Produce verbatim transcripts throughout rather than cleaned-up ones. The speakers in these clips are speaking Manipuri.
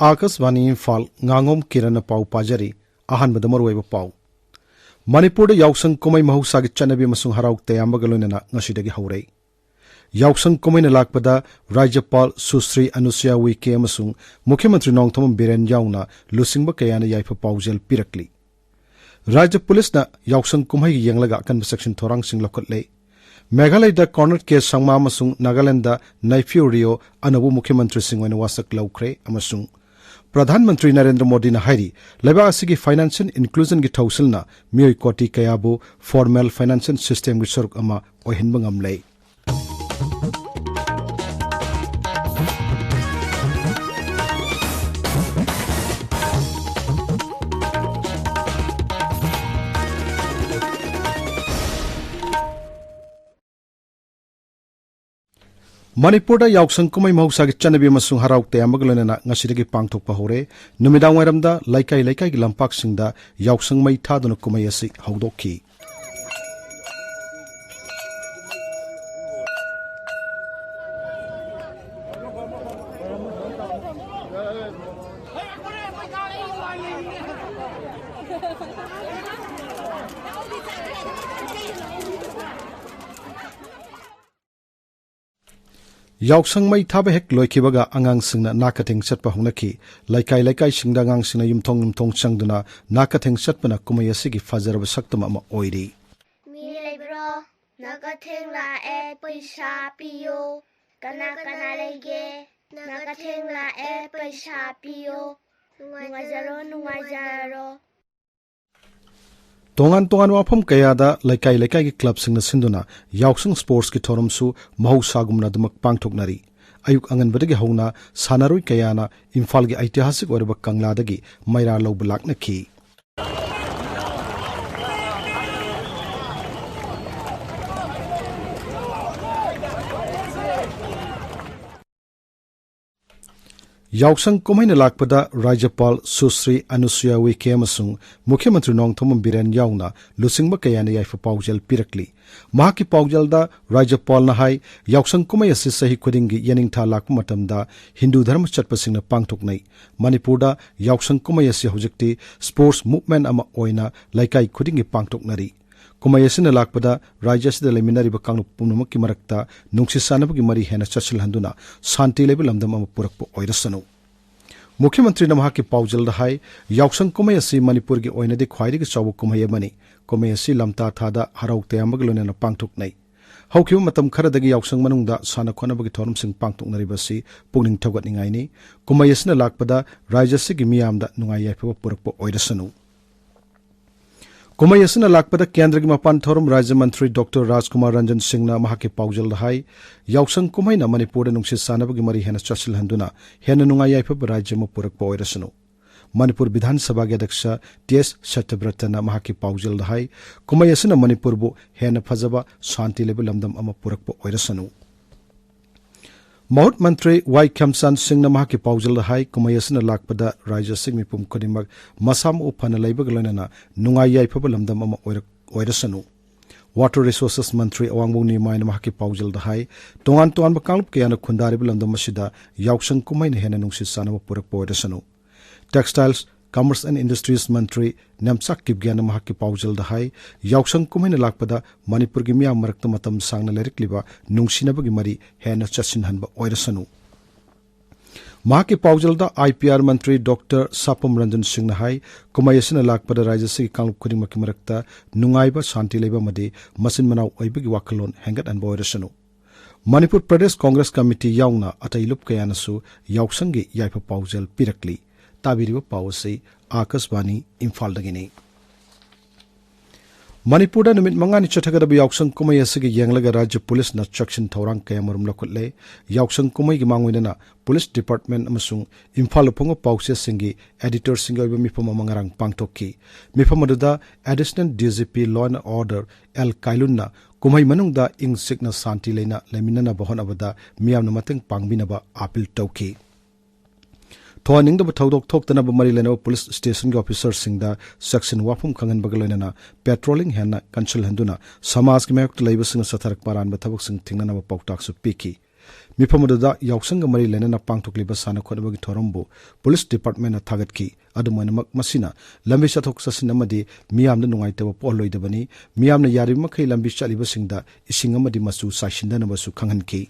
ꯑꯥꯀꯥꯁꯕꯥꯅꯤ ꯏꯝꯐꯥꯜ, ꯉꯥꯉꯣꯝ ꯀꯤꯔꯟꯅ ꯄꯥꯎ ꯄꯥꯖꯔꯤ꯫ ꯑꯍꯥꯟꯕꯗ ꯃꯔꯨꯑꯣꯏꯕ ꯄꯥꯎ꯫ ꯃꯅꯤꯄꯨꯔꯗ ꯌꯥꯎꯁꯪ ꯀꯨꯝꯍꯩ ꯃꯍꯧꯁꯥꯒꯤ ꯆꯠꯅꯕꯤ ꯑꯃꯁꯨꯡ ꯍꯔꯥꯎ ꯇꯌꯥꯝꯕꯒ ꯂꯣꯏꯅꯅ ꯉꯁꯤꯗꯒꯤ ꯍꯧꯔꯦ꯫ ꯌꯥꯎꯁꯪ ꯀꯨꯝꯍꯩꯅ ꯂꯥꯛꯄꯗ ꯔꯥꯖ꯭ꯌꯄꯥꯜ ꯁꯨꯁ꯭ꯔꯤ ꯑꯅꯨꯁꯨꯌꯥ ꯎꯏꯀꯦ ꯑꯃꯁꯨꯡ ꯃꯨꯈ꯭ꯌ ꯃꯟꯇ꯭ꯔꯤ ꯅꯣꯡꯊꯣꯝꯕꯝ ꯕꯤꯔꯦꯟ ꯌꯥꯎꯅ ꯂꯨꯆꯤꯡꯕ ꯀꯌꯥꯅ ꯌꯥꯏꯐ ꯄꯥꯎꯖꯦꯜ ꯄꯤꯔꯛꯂꯤ꯫ ꯔꯥꯖ꯭ꯌ ꯄꯨꯂꯤꯁꯅ ꯌꯥꯎꯁꯪ ꯀꯨꯝꯍꯩꯒꯤ ꯌꯦꯡꯂꯒ ꯑꯀꯟꯕ ꯆꯦꯛꯁꯤꯟ ꯊꯧꯔꯥꯡꯁꯤꯡ ꯂꯧꯈꯠꯂꯦ꯫ ꯃꯦꯘꯥꯂꯌꯗ ꯀꯣꯔꯅꯦꯜ ꯀꯦ ꯁꯪꯃꯥ ꯑꯃꯁꯨꯡ ꯅꯥꯒꯥꯂꯦꯟꯗ ꯅꯥꯏꯐꯤꯌꯨ ꯔꯤꯑꯣ ꯑꯅꯧꯕ ꯃꯨꯈ꯭ꯌ ꯃꯟꯇ꯭ꯔꯤꯁꯤꯡ ꯑꯣꯏꯅ ꯋꯥꯁꯛ ꯂꯧꯈ꯭ꯔꯦ ꯑꯃꯁꯨꯡ ꯄ꯭ꯔꯙꯥꯟ ꯃꯟꯇ꯭ꯔꯤ ꯅꯔꯦꯟꯗ꯭ꯔ ꯃꯣꯗꯤꯅ ꯍꯥꯏꯔꯤ, ꯂꯩꯕꯥꯛ ꯑꯁꯤꯒꯤ ꯐꯥꯏꯅꯥꯟꯁꯤꯌꯦꯜ ꯏꯟꯀ꯭ꯂꯨꯖꯟꯒꯤ ꯊꯧꯁꯤꯜꯅ ꯃꯤꯑꯣꯏ ꯀꯣꯇꯤ ꯀꯌꯥꯕꯨ ꯐꯣꯔꯃꯦꯜ ꯐꯥꯏꯅꯥꯟꯁꯤꯌꯦꯜ ꯁꯤꯁꯇꯦꯝꯒꯤ ꯁꯔꯨꯛ ꯑꯃ ꯑꯣꯏꯍꯟꯕ ꯉꯝꯂꯦ꯫ ꯃꯅꯤꯄꯨꯔꯗ ꯌꯥꯎꯁꯪ ꯀꯨꯝꯍꯩ ꯃꯍꯧꯁꯥꯒꯤ ꯆꯠꯅꯕꯤ ꯑꯃꯁꯨꯡ ꯍꯔꯥꯎ ꯇꯌꯥꯝꯕꯒ ꯂꯣꯏꯅꯅ ꯉꯁꯤꯗꯒꯤ ꯄꯥꯡꯊꯣꯛꯄ ꯍꯧꯔꯦ꯫ ꯅꯨꯃꯤꯗꯥꯡ ꯋꯥꯏꯔꯝꯗ ꯂꯩꯀꯥꯏ ꯂꯩꯀꯥꯏꯒꯤ ꯂꯝꯄꯥꯛꯁꯤꯡꯗ ꯌꯥꯎꯁꯪ ꯃꯩ ꯊꯥꯗꯨꯅ ꯀꯨꯝꯍꯩ ꯑꯁꯤ ꯍꯧꯗꯣꯛꯈꯤ꯫ ꯌꯥꯎꯁꯪ ꯃꯩ ꯊꯥꯕ ꯍꯦꯛ ꯂꯣꯏꯈꯤꯕꯒ ꯑꯉꯥꯡꯁꯤꯡꯅ ꯅꯥꯀꯊꯦꯡ ꯆꯠꯄ ꯍꯧꯅꯈꯤ꯫ ꯂꯩꯀꯥꯏ ꯂꯩꯀꯥꯏꯁꯤꯡꯗ ꯑꯉꯥꯡꯁꯤꯡꯅ ꯌꯨꯝꯊꯣꯡ ꯌꯨꯝꯊꯣꯡ ꯆꯪꯗꯨꯅ ꯅꯥꯀꯊꯦꯡ ꯆꯠꯄꯅ ꯀꯨꯝꯍꯩ ꯑꯁꯤꯒꯤ ꯐꯖꯔꯕ ꯁꯛꯇꯝ ꯑꯃ ꯑꯣꯏꯔꯤ꯫ ꯃꯤ ꯂꯩꯕ꯭ꯔꯣ? ꯅꯥꯀꯊꯦꯡ ꯂꯥꯛꯑꯦ, ꯄꯩꯁꯥ ꯄꯤꯌꯣ꯫ ꯀꯅꯥ ꯀꯅꯥ ꯂꯩꯒꯦ? ꯅꯥꯀꯊꯦꯡ ꯂꯥꯛꯑꯦ, ꯄꯩꯁꯥ ꯄꯤꯌꯣ꯫ ꯅꯨꯡꯉꯥꯏꯖꯔꯣ, ꯅꯨꯡꯉꯥꯏꯖꯔꯣ꯫ ꯇꯣꯉꯥꯟ ꯇꯣꯉꯥꯟꯕ ꯃꯐꯝ ꯀꯌꯥꯗ ꯂꯩꯀꯥꯏ ꯂꯩꯀꯥꯏꯒꯤ ꯀ꯭ꯂꯕꯁꯤꯡꯅ ꯁꯤꯟꯗꯨꯅ ꯌꯥꯎꯁꯪ ꯁ꯭ꯄꯣꯔꯠꯁꯀꯤ ꯊꯧꯔꯝꯁꯨ ꯃꯍꯧꯁꯥꯒꯨꯝꯅ ꯑꯗꯨꯃꯛ ꯄꯥꯡꯊꯣꯛꯅꯔꯤ꯫ ꯑꯌꯨꯛ ꯑꯉꯟꯕꯗꯒꯤ ꯍꯧꯅ ꯁꯥꯟꯅꯔꯣꯏ ꯀꯌꯥꯅ ꯏꯝꯐꯥꯜꯒꯤ ꯑꯩꯇꯤꯍꯥꯁꯤꯛ ꯑꯣꯏꯔꯕ ꯀꯪꯂꯥꯗꯒꯤ ꯃꯩꯔꯥ ꯂꯧꯕ ꯂꯥꯛꯅꯈꯤ꯫ ꯌꯥꯎꯁꯪ ꯀꯨꯝꯍꯩꯅ ꯂꯥꯛꯄꯗ ꯔꯥꯖ꯭ꯌꯄꯥꯜ ꯁꯨꯁ꯭ꯔꯤ ꯑꯅꯨꯁꯨꯌꯥ ꯎꯏꯀꯦ ꯑꯃꯁꯨꯡ ꯃꯨꯈ꯭ꯌ ꯃꯟꯇ꯭ꯔꯤ ꯅꯣꯡꯊꯣꯝꯕꯝ ꯕꯤꯔꯦꯟ ꯌꯥꯎꯅ ꯂꯨꯆꯤꯡꯕ ꯀꯌꯥꯅ ꯌꯥꯏꯐ ꯄꯥꯎꯖꯦꯜ ꯄꯤꯔꯛꯂꯤ꯫ ꯃꯍꯥꯛꯀꯤ ꯄꯥꯎꯖꯦꯜꯗ ꯔꯥꯖ꯭ꯌꯄꯥꯜꯅ ꯍꯥꯏ, ꯌꯥꯎꯁꯪ ꯀꯨꯝꯍꯩ ꯑꯁꯤ ꯆꯍꯤ ꯈꯨꯗꯤꯡꯒꯤ ꯌꯦꯅꯤꯡꯊꯥ ꯂꯥꯛꯄ ꯃꯇꯝꯗ ꯍꯤꯟꯗꯨ ꯙꯔꯃ ꯆꯠꯄꯁꯤꯡꯅ ꯄꯥꯡꯊꯣꯛꯅꯩ꯫ ꯃꯅꯤꯄꯨꯔꯗ ꯌꯥꯎꯁꯪ ꯀꯨꯝꯍꯩ ꯑꯁꯤ ꯍꯧꯖꯤꯛꯇꯤ sports movement ꯑꯃ ꯑꯣꯏꯅ ꯂꯩꯀꯥꯏ ꯈꯨꯗꯤꯡꯒꯤ ꯄꯥꯡꯊꯣꯛꯅꯔꯤ꯫ ꯀꯨꯝꯍꯩ ꯑꯁꯤꯅ ꯂꯥꯛꯄꯗ ꯔꯥꯖ꯭ꯌ ꯑꯁꯤꯗ ꯂꯩꯃꯤꯟꯅꯔꯤꯕ ꯀꯥꯡꯂꯨꯞ ꯄꯨꯝꯅꯃꯛꯀꯤ ꯃꯔꯛꯇ ꯅꯨꯡꯁꯤ ꯆꯥꯟꯅꯕꯒꯤ ꯃꯔꯤ ꯍꯦꯟꯅ ꯆꯠꯁꯤꯜꯍꯟꯗꯨꯅ ꯁꯥꯟꯇꯤ ꯂꯩꯕ ꯂꯝꯗꯝ ꯑꯃ ꯄꯨꯔꯛꯄ ꯑꯣꯏꯔꯁꯅꯨ꯫ ꯃꯨꯈ꯭ꯌ ꯃꯟꯇ꯭ꯔꯤꯅ ꯃꯍꯥꯛꯀꯤ ꯄꯥꯎꯖꯦꯜꯗ ꯍꯥꯏ, ꯌꯥꯎꯁꯪ ꯀꯨꯝꯍꯩ ꯑꯁꯤ ꯃꯅꯤꯄꯨꯔꯒꯤ ꯑꯣꯏꯅꯗꯤ ꯈ꯭ꯋꯥꯏꯗꯒꯤ ꯆꯥꯎꯕ ꯀꯨꯝꯍꯩ ꯑꯃꯅꯤ꯫ ꯀꯨꯝꯍꯩ ꯑꯁꯤ ꯂꯝꯇꯥ ꯊꯥꯗ ꯍꯔꯥꯎ ꯇꯌꯥꯝꯕꯒ ꯂꯣꯏꯅꯅ ꯄꯥꯡꯊꯣꯛꯅꯩ꯫ ꯍꯧꯈꯤꯕ ꯃꯇꯝ ꯈꯔꯗꯒꯤ ꯌꯥꯎꯁꯪ ꯃꯅꯨꯡꯗ ꯁꯥꯟꯅ ꯈꯣꯠꯅꯕꯒꯤ ꯊꯧꯔꯝꯁꯤꯡ ꯄꯥꯡꯊꯣꯛꯅꯔꯤꯕ ꯑꯁꯤ ꯄꯨꯛꯅꯤꯡ ꯊꯧꯒꯠꯅꯤꯡꯉꯥꯏꯅꯤ꯫ ꯀꯨꯝꯍꯩ ꯑꯁꯤꯅ ꯂꯥꯛꯄꯗ ꯔꯥꯖ꯭ꯌ ꯑꯁꯤꯒꯤ ꯃꯤꯌꯥꯝꯗ ꯅꯨꯡꯉꯥꯏ ꯌꯥꯏꯐꯕ ꯄꯨꯔꯛꯄ ꯑꯣꯏꯔꯁꯅꯨ꯫ ꯀꯨꯝꯍꯩ ꯑꯁꯤꯅ ꯂꯥꯛꯄꯗ ꯀꯦꯟꯗ꯭ꯔꯒꯤ ꯃꯄꯥꯟ ꯊꯧꯔꯝ ꯔꯥꯖ꯭ꯌ ꯃꯟꯇ꯭ꯔꯤ ꯗꯣꯛꯇꯔ ꯔꯥꯖꯀꯨꯃꯥꯔ ꯔꯟꯖꯟ ꯁꯤꯡꯅ ꯃꯍꯥꯛꯀꯤ ꯄꯥꯎꯖꯦꯜꯗ ꯍꯥꯏ, ꯌꯥꯎꯁꯪ ꯀꯨꯝꯍꯩꯅ ꯃꯅꯤꯄꯨꯔꯗ ꯅꯨꯡꯁꯤ ꯆꯥꯟꯅꯕꯒꯤ ꯃꯔꯤ ꯍꯦꯟꯅ ꯆꯠꯁꯤꯜꯍꯟꯗꯨꯅ ꯍꯦꯟꯅ ꯅꯨꯡꯉꯥꯏ ꯌꯥꯏꯐꯕ ꯔꯥꯖ꯭ꯌ ꯑꯃ ꯄꯨꯔꯛꯄ ꯑꯣꯏꯔꯁꯅꯨ꯫ ꯃꯅꯤꯄꯨꯔ ꯕꯤꯙꯥꯟ ꯁꯚꯥꯒꯤ ꯑꯗ꯭ꯌꯛꯁ ꯇꯤ ꯑꯦꯁ ꯁꯇ꯭ꯌꯕ꯭ꯔꯇꯅ ꯃꯍꯥꯛꯀꯤ ꯄꯥꯎꯖꯦꯜꯗ ꯍꯥꯏ, ꯀꯨꯝꯍꯩ ꯑꯁꯤꯅ ꯃꯅꯤꯄꯨꯔꯕꯨ ꯍꯦꯟꯅ ꯐꯖꯕ, ꯁꯥꯟꯇꯤ ꯂꯩꯕ ꯂꯝꯗꯝ ꯑꯃ ꯄꯨꯔꯛꯄ ꯑꯣꯏꯔꯁꯅꯨ꯫ ꯃꯍꯨꯠ ꯃꯟꯇ꯭ꯔꯤ ꯋꯥꯏ ꯈꯦꯝꯆꯥꯟ ꯁꯤꯡꯅ ꯃꯍꯥꯛꯀꯤ ꯄꯥꯎꯖꯦꯜꯗ ꯍꯥꯏ, ꯀꯨꯝꯍꯩ ꯑꯁꯤꯅ ꯂꯥꯛꯄꯗ ꯔꯥꯖ꯭ꯌ ꯑꯁꯤꯒꯤ ꯃꯤꯄꯨꯝ ꯈꯨꯗꯤꯡꯃꯛ ꯃꯁꯥ ꯃꯎ ꯐꯅ ꯂꯩꯕꯒ ꯂꯣꯏꯅꯅ ꯅꯨꯡꯉꯥꯏ ꯌꯥꯏꯐꯕ ꯂꯝꯗꯝ ꯑꯃ ꯑꯣꯏꯔꯛ-, ꯑꯣꯏꯔꯁꯅꯨ꯫ Water Resources ꯃꯟꯇ꯭ꯔꯤ ꯑꯋꯥꯡꯕꯝ ꯅꯤꯔꯃꯥꯏꯅ ꯃꯍꯥꯛꯀꯤ ꯄꯥꯎꯖꯦꯜꯗ ꯍꯥꯏ, ꯇꯣꯉꯥꯟ ꯇꯣꯉꯥꯟꯕ ꯀꯥꯡꯂꯨꯞ ꯀꯌꯥꯅ ꯈꯨꯟꯗꯥꯔꯤꯕ ꯂꯝꯗꯝ ꯑꯁꯤꯗ ꯌꯥꯎꯁꯪ ꯀꯨꯝꯍꯩꯅ ꯍꯦꯟꯅ ꯅꯨꯡꯁꯤ ꯆꯥꯟꯅꯕ ꯄꯨꯔꯛꯄ ꯑꯣꯏꯔꯁꯅꯨ꯫ Textiles, Commerce and Industries ꯃꯟꯇ꯭ꯔꯤ ꯅꯦꯝꯆꯥꯛ ꯀꯤꯞꯒꯦꯟꯅ ꯃꯍꯥꯛꯀꯤ ꯄꯥꯎꯖꯦꯜꯗ ꯍꯥꯏ, ꯌꯥꯎꯁꯪ ꯀꯨꯝꯍꯩꯅ ꯂꯥꯛꯄꯗ ꯃꯅꯤꯄꯨꯔꯒꯤ ꯃꯤꯌꯥꯝ ꯃꯔꯛꯇ ꯃꯇꯝ ꯁꯥꯡꯅ ꯂꯩꯔꯛꯂꯤꯕ ꯅꯨꯡꯁꯤꯅꯕꯒꯤ ꯃꯔꯤ ꯍꯦꯟꯅ ꯆꯠꯁꯤꯟꯍꯟꯕ ꯑꯣꯏꯔꯁꯅꯨ꯫ ꯃꯍꯥꯛꯀꯤ ꯄꯥꯎꯖꯦꯜꯗ I P R Mantri doctor ꯁꯥꯄꯝ Ranjan ꯁꯤꯡꯅ ꯍꯥꯏ, ꯀꯨꯝꯍꯩ ꯑꯁꯤꯅ ꯂꯥꯛꯄꯗ ꯔꯥꯖ꯭ꯌ ꯑꯁꯤꯒꯤ ꯀꯥꯡꯂꯨꯞ ꯈꯨꯗꯤꯡꯃꯛꯀꯤ ꯃꯔꯛꯇ ꯅꯨꯡꯉꯥꯏꯕ, ꯁꯥꯟꯇꯤ ꯂꯩꯕ ꯑꯃꯗꯤ ꯃꯆꯤꯟ ꯃꯅꯥꯎ ꯑꯣꯏꯕꯒꯤ ꯋꯥꯈꯜꯂꯣꯟ ꯍꯦꯟꯒꯠꯍꯟꯕ ꯑꯣꯏꯔꯁꯅꯨ꯫ ꯃꯅꯤꯄꯨꯔ ꯄ꯭ꯔꯗꯦꯁ ꯀꯣꯡꯒ꯭ꯔꯦꯁ ꯀꯃꯤꯇꯤ ꯌꯥꯎꯅ ꯑꯇꯩ ꯂꯨꯞ ꯀꯌꯥꯅꯁꯨ ꯌꯥꯎꯁꯪꯒꯤ ꯌꯥꯏꯐ ꯄꯥꯎꯖꯦꯜ ꯄꯤꯔꯛꯂꯤ꯫ ꯇꯥꯕꯤꯔꯤꯕ ꯄꯥꯎ ꯑꯁꯤ ꯑꯥꯀꯥꯁꯕꯥꯅꯤ ꯏꯝꯐꯥꯜꯗꯒꯤꯅꯤ꯫ ꯃꯅꯤꯄꯨꯔꯗ ꯅꯨꯃꯤꯠ ꯃꯉꯥꯅꯤ ꯆꯠꯊꯒꯗꯕ ꯌꯥꯎꯁꯪ ꯀꯨꯝꯍꯩ ꯑꯁꯤꯒꯤ ꯌꯦꯡꯂꯒ ꯔꯥꯖ꯭ꯌ ꯄꯨꯂꯤꯁꯅ ꯆꯦꯛꯁꯤꯟ ꯊꯧꯔꯥꯡ ꯀꯌꯥꯃꯔꯨꯝ ꯂꯧꯈꯠꯂꯦ꯫ ꯌꯥꯎꯁꯪ ꯀꯨꯝꯍꯩꯒꯤ ꯃꯥꯡꯑꯣꯏꯅꯅ ꯄꯨꯂꯤꯁ ꯗꯤꯄꯥꯔꯠꯃꯦꯟ ꯑꯃꯁꯨꯡ ꯏꯝꯐꯥꯜꯗ ꯐꯣꯡꯕ ꯄꯥꯎꯆꯦꯁꯤꯡꯒꯤ ꯑꯦꯗꯤꯇꯔꯁꯤꯡꯒꯤ ꯑꯣꯏꯕ ꯃꯤꯐꯝ ꯑꯃ ꯉꯔꯥꯡ ꯄꯥꯡꯊꯣꯛꯈꯤ꯫ ꯃꯤꯐꯝ ꯑꯗꯨꯗ additional D G P Law and Order L ꯀꯥꯏꯂꯨꯟꯅ ꯀꯨꯝꯍꯩ ꯃꯅꯨꯡꯗ ꯏꯪ ꯆꯤꯛꯅ ꯁꯥꯟꯇꯤ ꯂꯩꯅ ꯂꯩꯃꯤꯟꯅꯅꯕ ꯍꯣꯠꯅꯕꯗ ꯃꯤꯌꯥꯝꯅ ꯃꯇꯦꯡ ꯄꯥꯡꯕꯤꯅꯕ ꯑꯥꯄꯤꯜ ꯇꯧꯈꯤ꯫ ꯊꯣꯛꯍꯟꯅꯤꯡꯗꯕ ꯊꯧꯗꯣꯛ ꯊꯣꯛꯇꯅꯕ ꯃꯔꯤ ꯂꯩꯅꯕ ꯄꯨꯂꯤꯁ ꯁ꯭ꯇꯦꯁꯟꯒꯤ ꯑꯣꯐꯤꯁꯔꯁꯤꯡꯗ ꯆꯦꯛꯁꯤꯟ ꯋꯥꯐꯝ ꯈꯪꯍꯟꯕꯒ ꯂꯣꯏꯅꯅ ꯄꯦꯇ꯭ꯔꯣꯂꯤꯡ ꯍꯦꯟꯅ ꯀꯟꯁꯤꯜꯍꯟꯗꯨꯅ ꯁꯃꯥꯖꯒꯤ ꯃꯥꯌꯣꯛꯇ ꯂꯩꯕꯁꯤꯡꯅ ꯆꯠꯊꯔꯛꯄ ꯑꯔꯥꯟꯕ ꯊꯕꯛꯁꯤꯡ ꯊꯤꯡꯅꯅꯕ ꯄꯥꯎꯇꯥꯛꯁꯨ ꯄꯤꯈꯤ꯫ ꯃꯤꯐꯝ ꯑꯗꯨꯗ ꯌꯥꯎꯁꯪꯒ ꯃꯔꯤ ꯂꯩꯅꯅ ꯄꯥꯡꯊꯣꯛꯂꯤꯕ ꯁꯥꯟꯅ ꯈꯣꯠꯅꯕꯒꯤ ꯊꯧꯔꯝꯕꯨ ꯄꯨꯂꯤꯁ ꯗꯤꯄꯥꯔꯠꯃꯦꯟꯅ ꯊꯥꯒꯠꯈꯤ꯫ ꯑꯗꯨꯝ ꯑꯣꯏꯅꯃꯛ, ꯃꯁꯤꯅ ꯂꯝꯕꯤ ꯆꯠꯊꯣꯛ ꯆꯠꯁꯤꯟ ꯑꯃꯗꯤ ꯃꯤꯌꯥꯝꯗ ꯅꯨꯡꯉꯥꯏꯇꯕ ꯄꯣꯛꯍꯜꯂꯣꯏꯗꯕꯅꯤ꯫ ꯃꯤꯌꯥꯝꯅ ꯌꯥꯔꯤꯕ ꯃꯈꯩ ꯂꯝꯕꯤ ꯆꯠꯂꯤꯕꯁꯤꯡꯗ ꯏꯁꯤꯡ ꯑꯃꯗꯤ ꯃꯆꯨ ꯆꯥꯏꯁꯤꯟꯗꯅꯕꯁꯨ ꯈꯪꯍꯟꯈꯤ꯫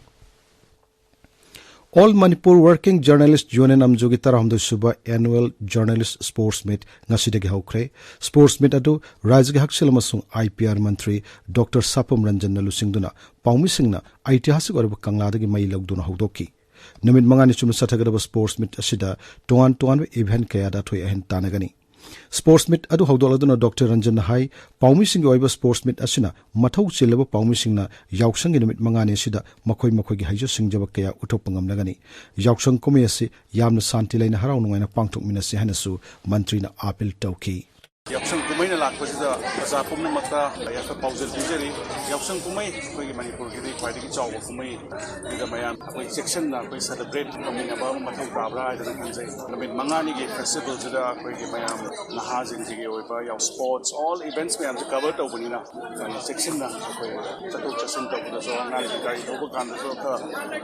All Manipur Working Journalist Union, ꯑꯝꯖꯨꯒꯤ ꯇꯔꯥꯍꯨꯝꯗꯣꯏ ꯁꯨꯕ Annual Journalist Sports Meet ꯉꯁꯤꯗꯒꯤ ꯍꯧꯈ꯭ꯔꯦ꯫ Sports Meet ꯑꯗꯨ ꯔꯥꯖ꯭ꯌꯒꯤ ꯍꯛꯁꯦꯜ ꯑꯃꯁꯨꯡ IPR ꯃꯟꯇ꯭ꯔꯤ ꯗꯣꯛꯇꯔ ꯁꯥꯄꯝ ꯔꯟꯖꯟꯅ ꯂꯨꯆꯤꯡꯗꯨꯅ ꯄꯥꯎꯃꯤꯁꯤꯡꯅ ꯑꯩꯇꯤꯍꯥꯁꯤꯛ ꯑꯣꯏꯔꯕ ꯀꯪꯂꯥꯗꯒꯤ ꯃꯩ ꯂꯧꯗꯨꯅ ꯍꯧꯗꯣꯛꯈꯤ꯫ ꯅꯨꯃꯤꯠ ꯃꯉꯥꯅꯤ ꯆꯨꯞꯅ ꯆꯠꯊꯒꯗꯕ Sports Meet ꯑꯁꯤꯗ ꯇꯣꯉꯥꯟ ꯇꯣꯉꯥꯟꯕ event ꯀꯌꯥꯗ ꯑꯊꯣꯏ ꯑꯍꯦꯟ ꯇꯥꯟꯅꯒꯅꯤ꯫ Sports Meet ꯑꯗꯨ ꯍꯧꯗꯣꯛꯂꯗꯨꯅ ꯗꯣꯛꯇꯔ ꯔꯟꯖꯟꯅ ꯍꯥꯏ, ꯄꯥꯎꯃꯤꯁꯤꯡꯒꯤ ꯑꯣꯏꯕ Sports Meet ꯑꯁꯤꯅ ꯃꯊꯧ ꯆꯤꯜꯂꯕ ꯄꯥꯎꯃꯤꯁꯤꯡꯅ ꯌꯥꯎꯁꯪꯒꯤ ꯅꯨꯃꯤꯠ ꯃꯉꯥꯅꯤ ꯑꯁꯤꯗ ꯃꯈꯣꯏ ꯃꯈꯣꯏꯒꯤ ꯍꯩꯖ ꯁꯤꯡꯖꯕ ꯀꯌꯥ ꯎꯠꯊꯣꯛꯄ ꯉꯝꯂꯒꯅꯤ꯫ ꯌꯥꯎꯁꯪ ꯀꯨꯝꯍꯩ ꯑꯁꯤ ꯌꯥꯝꯅ ꯁꯥꯟꯇꯤ ꯂꯩꯅ ꯍꯔꯥꯎ ꯅꯨꯡꯉꯥꯏꯅ ꯄꯥꯡꯊꯣꯛꯃꯤꯟꯅꯁꯤ ꯍꯥꯏꯅꯁꯨ ꯃꯟꯇ꯭ꯔꯤꯅ ꯑꯥꯄꯤꯜ ꯇꯧꯈꯤ꯫ ꯌꯥꯎꯁꯪ ꯀꯨꯝꯍꯩꯅ ꯂꯥꯛꯄꯁꯤꯗ ꯄ꯭ꯔꯖꯥ ꯄꯨꯝꯅꯃꯛꯇ ꯌꯥꯏꯐ ꯄꯥꯎꯖꯦꯜ ꯄꯤꯖꯔꯤ꯫ ꯌꯥꯎꯁꯪ ꯀꯨꯝꯍꯩ ꯑꯩꯈꯣꯏꯒꯤ ꯃꯅꯤꯄꯨꯔꯒꯤꯗꯤ ꯈ꯭ꯋꯥꯏꯗꯒꯤ ꯆꯥꯎꯕ ꯀꯨꯝꯍꯩ꯫ ꯑꯗꯨꯗ ꯃꯌꯥꯝ ꯑꯩꯈꯣꯏ ꯆꯦꯛꯁꯤꯟꯅ ꯑꯩꯈꯣꯏ celebrate ꯇꯧꯃꯤꯟꯅꯕ ꯑꯃ ꯃꯊꯧ ꯇꯥꯕ꯭ꯔꯥ ꯍꯥꯏꯗꯅ ꯈꯟꯖꯩ꯫ ꯅꯨꯃꯤꯠ ꯃꯉꯥꯅꯤꯒꯤ festivalꯁꯤꯗ ꯑꯩꯈꯣꯏꯒꯤ ꯃꯌꯥꯝ ꯅꯍꯥꯁꯤꯡꯁꯤꯒꯤ ꯑꯣꯏꯕ ꯌꯥꯎ-, sports, all events ꯃꯌꯥꯝꯁꯦ cover ꯇꯧꯕꯅꯤꯅ, ꯑꯗꯨꯅ ꯆꯦꯛꯁꯤꯟꯅ ꯑꯩꯈꯣꯏ ꯆꯠꯊꯣꯛ ꯆꯠꯁꯤꯟ ꯇꯧꯕꯗꯁꯨ, ꯑꯉꯥꯡꯁꯤꯡ ꯒꯥꯔꯤ ꯊꯧꯕ ꯀꯥꯟꯗꯁꯨ ꯈꯔ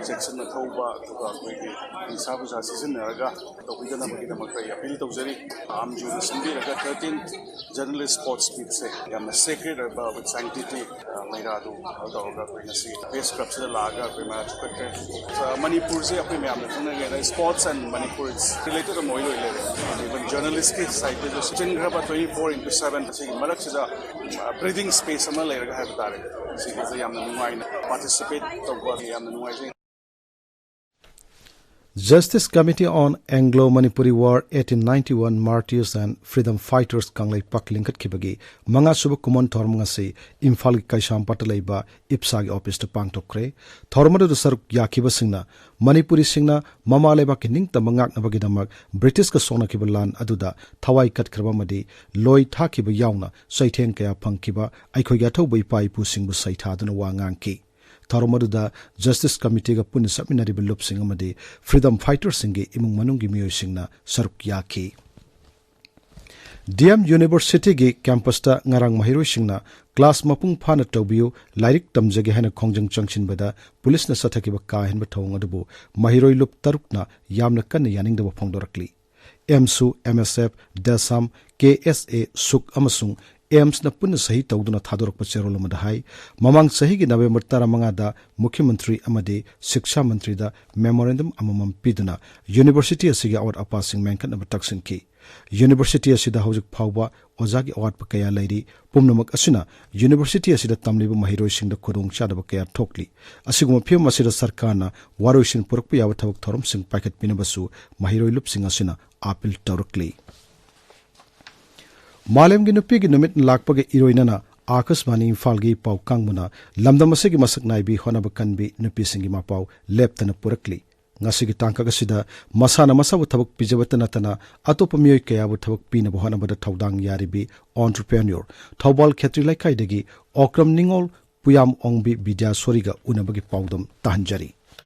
ꯆꯦꯛꯁꯤꯟꯅ ꯊꯧꯕ, ꯑꯗꯨꯒ ꯑꯩꯈꯣꯏꯒꯤ ꯅꯤꯁꯥ ꯄꯨꯁꯥ ꯁꯤꯖꯤꯟꯅꯔꯒ ꯇꯧꯕꯤꯗꯅꯕꯒꯤꯗꯃꯛꯇ ꯑꯩ ꯑꯄꯤꯜ ꯇꯧꯖꯔꯤ꯫ ꯑꯝꯖꯨꯅ ꯁꯤꯟꯕꯤꯔꯒ thirteenth Journalist Sports Meetꯁꯦ ꯌꯥꯝꯅ sacred ꯑꯣꯏꯕ, with sanctity, ꯑ, ꯃꯩꯔꯥꯗꯨ ꯇꯧꯔꯒ ꯑꯩꯈꯣꯏ ꯉꯁꯤ Press Clubꯁꯤꯗ ꯂꯥꯛꯑꯒ ꯑꯩꯈꯣꯏ ꯃꯌꯥꯝ ꯆꯠꯈ꯭ꯔꯦ꯫ ꯑ, ꯃꯅꯤꯄꯨꯔꯁꯦ ꯑꯩꯈꯣꯏ ꯃꯌꯥꯝꯅ ꯈꯪꯅꯔꯤꯉꯩꯗ sports and Manipur is related ꯑꯃ ꯑꯣꯏ ꯂꯣꯏ ꯂꯩꯔꯦ꯫ Even journalistꯀꯤ sideꯇꯁꯨ ꯆꯤꯟꯈ꯭ꯔꯕ twenty-four into seven ꯁꯤꯒꯤ ꯃꯔꯛꯁꯤꯗ, ꯑ, breathing space ꯑꯃ ꯂꯩꯔꯒ ꯍꯥꯏꯕ ꯇꯥꯔꯦ꯫ ꯁꯤꯒꯤꯗ ꯌꯥꯝꯅ ꯅꯨꯡꯉꯥꯏꯅ participate ꯇꯧꯕ ꯌꯥꯝꯅ ꯅꯨꯡꯉꯥꯏꯖꯩ꯫ Justice Committee on Anglo-Manipuri War, eighteen ninety-one Martyrs and Freedom Fighters Kangleipak ꯂꯤꯡꯈꯠꯈꯤꯕꯒꯤ ꯃꯉꯥꯁꯨꯕ ꯀꯨꯝꯑꯣꯟ ꯊꯧꯔꯝ ꯉꯁꯤ ꯏꯝꯐꯥꯜꯒꯤ ꯀꯩꯁꯥꯝꯄꯥꯠꯇ ꯂꯩꯕ ꯏꯞꯁꯥꯒꯤ ꯑꯣꯐꯤꯁꯇ ꯄꯥꯡꯊꯣꯛꯈ꯭ꯔꯦ꯫ ꯊꯧꯔꯝ ꯑꯗꯨꯗ ꯁꯔꯨꯛ ꯌꯥꯈꯤꯕꯁꯤꯡꯅ ꯃꯅꯤꯄꯨꯔꯤꯁꯤꯡꯅ ꯃꯃꯥ ꯂꯩꯕꯥꯛꯀꯤ ꯅꯤꯡꯇꯝꯕ ꯉꯥꯛꯅꯕꯒꯤꯗꯃꯛ ꯕ꯭ꯔꯤꯇꯤꯁꯀ ꯁꯣꯛꯅꯈꯤꯕ ꯂꯥꯟ ꯑꯗꯨꯗ ꯊꯋꯥꯏ ꯀꯠꯈ꯭ꯔꯕ ꯑꯃꯗꯤ ꯂꯣꯏ ꯊꯥꯈꯤꯕ ꯌꯥꯎꯅ ꯆꯩꯊꯦꯡ ꯀꯌꯥ ꯐꯪꯈꯤꯕ ꯑꯩꯈꯣꯏꯒꯤ ꯑꯊꯧꯕ ꯏꯄꯥ ꯏꯄꯨꯁꯤꯡꯕꯨ ꯁꯩꯊꯥꯗꯨꯅ ꯋꯥ ꯉꯥꯡꯈꯤ꯫ ꯊꯧꯔꯝ ꯑꯗꯨꯗ ꯖꯁꯇꯤꯁ ꯀꯃꯤꯇꯤꯒ ꯄꯨꯟꯅ ꯆꯠꯃꯤꯟꯅꯔꯤꯕ ꯂꯨꯞꯁꯤꯡ ꯑꯃꯗꯤ ꯐ꯭ꯔꯤꯗꯝ ꯐꯥꯏꯇꯔꯁꯤꯡꯒꯤ ꯏꯃꯨꯡ ꯃꯅꯨꯡꯒꯤ ꯃꯤꯑꯣꯏꯁꯤꯡꯅ ꯁꯔꯨꯛ ꯌꯥꯈꯤ꯫ ꯗꯤ ꯑꯦꯝ ꯌꯨꯅꯤꯚꯔꯁꯤꯇꯤꯒꯤ ꯀꯦꯝꯄꯁꯇ ꯉꯔꯥꯡ ꯃꯍꯩꯔꯣꯏꯁꯤꯡꯅ ꯀ꯭ꯂꯥꯁ ꯃꯄꯨꯡ ꯐꯥꯅ ꯇꯧꯕꯤꯌꯨ, ꯂꯥꯏꯔꯤꯛ ꯇꯝꯖꯒꯦ ꯍꯥꯏꯅ ꯈꯣꯡꯖꯪ ꯆꯪꯁꯤꯟꯕꯗ ꯄꯨꯂꯤꯁꯅ ꯆꯠꯊꯈꯤꯕ ꯀꯥ ꯍꯦꯟꯕ ꯊꯧꯑꯣꯡ ꯑꯗꯨꯕꯨ ꯃꯍꯩꯔꯣꯏ ꯂꯨꯞ ꯇꯔꯨꯛꯅ ꯌꯥꯝꯅ ꯀꯟꯅ ꯌꯥꯅꯤꯡꯗꯕ ꯐꯣꯡꯗꯣꯔꯛꯂꯤ꯫ ꯑꯦꯝꯁꯨ, ꯑꯦꯝ ꯑꯦꯁ ꯑꯦꯐ, ꯗꯦꯁꯥꯝ, ꯀꯦ ꯑꯦꯁ ꯑꯦ, ꯁꯨꯛ ꯑꯃꯁꯨꯡ ꯑꯦꯝꯁꯅ ꯄꯨꯟꯅ ꯁꯍꯤ ꯇꯧꯗꯨꯅ ꯊꯥꯗꯣꯔꯛꯄ ꯆꯦꯔꯣꯜ ꯑꯃꯗ ꯍꯥꯏ, ꯃꯃꯥꯡ ꯆꯍꯤꯒꯤ ꯅꯕꯦꯝꯕꯔ ꯇꯔꯥꯃꯉꯥꯗ ꯃꯨꯈ꯭ꯌ ꯃꯟꯇ꯭ꯔꯤ ꯑꯃꯗꯤ ꯁꯤꯛꯁꯥ ꯃꯟꯇ꯭ꯔꯤꯗ ꯃꯦꯃꯣꯔꯦꯟꯗꯝ ꯑꯃꯃꯝ ꯄꯤꯗꯨꯅ ꯌꯨꯅꯤꯚꯔꯁꯤꯇꯤ ꯑꯁꯤꯒꯤ ꯑꯋꯥꯠ ꯑꯄꯥꯁꯤꯡ ꯃꯦꯟꯈꯠꯅꯕ ꯇꯛꯁꯤꯟꯈꯤ꯫ ꯌꯨꯅꯤꯚꯔꯁꯤꯇꯤ ꯑꯁꯤꯗ ꯍꯧꯖꯤꯛ ꯐꯥꯎꯕ ꯑꯣꯖꯥꯒꯤ ꯑꯋꯥꯠꯄ ꯀꯌꯥ ꯂꯩꯔꯤ꯫ ꯄꯨꯝꯅꯃꯛ ꯑꯁꯤꯅ ꯌꯨꯅꯤꯚꯔꯁꯤꯇꯤ ꯑꯁꯤꯗ ꯇꯝꯂꯤꯕ ꯃꯍꯩꯔꯣꯏꯁꯤꯡꯗ ꯈꯨꯗꯣꯡꯆꯥꯗꯕ ꯀꯌꯥ ꯊꯣꯛꯂꯤ꯫ ꯑꯁꯤꯒꯨꯝꯕ ꯐꯤꯕꯝ ꯑꯁꯤꯗ ꯁꯔꯀꯥꯔꯅ ꯋꯥꯔꯣꯏꯁꯤꯟ ꯄꯨꯔꯛꯄ ꯌꯥꯕ ꯊꯕꯛ ꯊꯧꯔꯝꯁꯤꯡ ꯄꯥꯏꯈꯠꯄꯤꯅꯕꯁꯨ ꯃꯍꯩꯔꯣꯏ ꯂꯨꯞꯁꯤꯡ ꯑꯁꯤꯅ ꯑꯥꯄꯤꯜ ꯇꯧꯔꯛꯂꯤ꯫ ꯃꯥꯂꯦꯝꯒꯤ ꯅꯨꯄꯤꯒꯤ ꯅꯨꯃꯤꯠ ꯂꯥꯛꯄꯒ ꯏꯔꯣꯏꯅꯅ ꯑꯥꯀꯥꯁꯕꯥꯅꯤ ꯏꯝꯐꯥꯜꯒꯤ ꯄꯥꯎ ꯀꯥꯡꯕꯨꯅ ꯂꯝꯗꯝ ꯑꯁꯤꯒꯤ ꯃꯁꯛ ꯅꯥꯏꯕꯤ, ꯍꯣꯠꯅꯕ ꯀꯟꯕꯤ ꯅꯨꯄꯤꯁꯤꯡꯒꯤ ꯃꯄꯥꯎ ꯂꯦꯞꯇꯅ ꯄꯨꯔꯛꯂꯤ꯫ ꯉꯁꯤꯒꯤ ꯇꯥꯡꯀꯛ ꯑꯁꯤꯗ ꯃꯁꯥꯅ ꯃꯁꯥꯕꯨ ꯊꯕꯛ ꯄꯤꯖꯕꯇ ꯅꯠꯇꯅ ꯑꯇꯣꯞꯄ ꯃꯤꯑꯣꯏ ꯀꯌꯥꯕꯨ ꯊꯕꯛ ꯄꯤꯅꯕ ꯍꯣꯠꯅꯕꯗ ꯊꯧꯗꯥꯡ ꯌꯥꯔꯤꯕꯤ entrepreneur, ꯊꯧꯕꯥꯜ ꯈꯦꯇ꯭ꯔꯤ ꯂꯩꯀꯥꯏꯗꯒꯤ ꯑꯣꯀ꯭ꯔꯝ ꯅꯤꯉꯣꯜ ꯄꯨꯌꯥꯝ ꯑꯣꯡꯕꯤ ꯕꯤꯗ꯭ꯌꯥꯁꯣꯔꯤꯒ ꯎꯅꯕꯒꯤ ꯄꯥꯎꯗꯝ ꯇꯥꯍꯟꯖꯔꯤ꯫